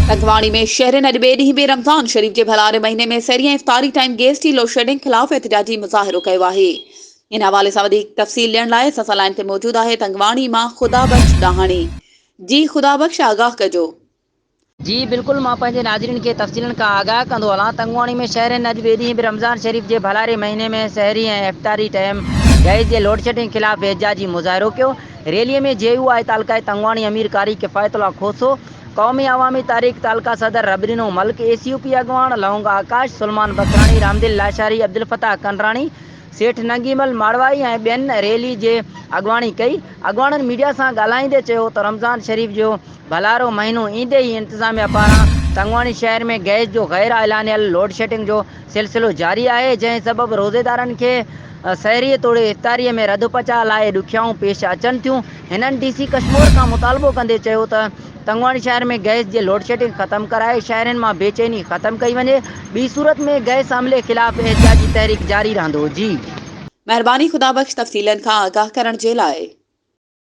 تنگواڻي ۾ شهرين اڄ ٻئي ڏينهن به رمضان شريف جي ڀلاري مهيني ۾ سحري ۽ افطاري ٽائيم گيس جي لوڊشيڊنگ خلاف احتجاجي مظاهرو ڪيو آهي. ان حوالي سان وڌيڪ تفصيل ڏيڻ لاء اسان سان لائين تي موجود آهي تنگواڻي مان خدا بخش ڏاهاڻي. جي خدا بخش آگاهه ڪجو. جي بلڪل مان پنهنجي ناظرين کي تفصيلن کان آگاهه ڪندو هلان تنگواڻي ۾ شهرين اڄ ٻئي ڏينهن به رمضان شريف جي ڀلاري مهيني ۾ سحري ۽ افطاري ٽائيم گئس جي لوڊشيڊنگ خلاف احتجاجي مظاهرو ڪيو ريلي ۾ جي يو آء تعلقه تنگواڻي امير قاري ڪفايت الله کوسو قومي عوامي تحريڪ تعلقه صدر Rabdino Malik A C U P اڳواڻ لونگ آڪاش سلمان بکراڻي رامدل لاشاري عبدالفتاح ڪنراڻي سيٺ ننگيمل ماڙوائي ۽ ٻين ريلي جي اڳواڻي ڪئي. اڳواڻن ميڊيا سان ڳالهائيندي چيو ته رمضان شريف جو ڀلارو مهينو ايندي ئي انتظاميا پاران تنگواڻي شهر ۾ گئس جو غير اعلانيل لوڊشيڊنگ جو سلسلو جاري آهي جنهن سبب روزيدارن کي سحريء توڙي افطاريء ۾ رڌ پچاء لاء ڏکيائون پيش اچن ٿيون. هنن ڊي سي ڪشمور کان مطالبو ڪندي چيو ته تنگواڻي شهر ۾ گئس جي لوڊشيڊنگ ختم ڪرائي شهرين مان بيچيني ختم ڪئي وڃي ٻي صورت ۾ گئس عملي خلاف احتجاجي تحريڪ جاري رهندو. جي. مهرباني خدا بخش تفصيلن کان آگاهه ڪرڻ جي لاء.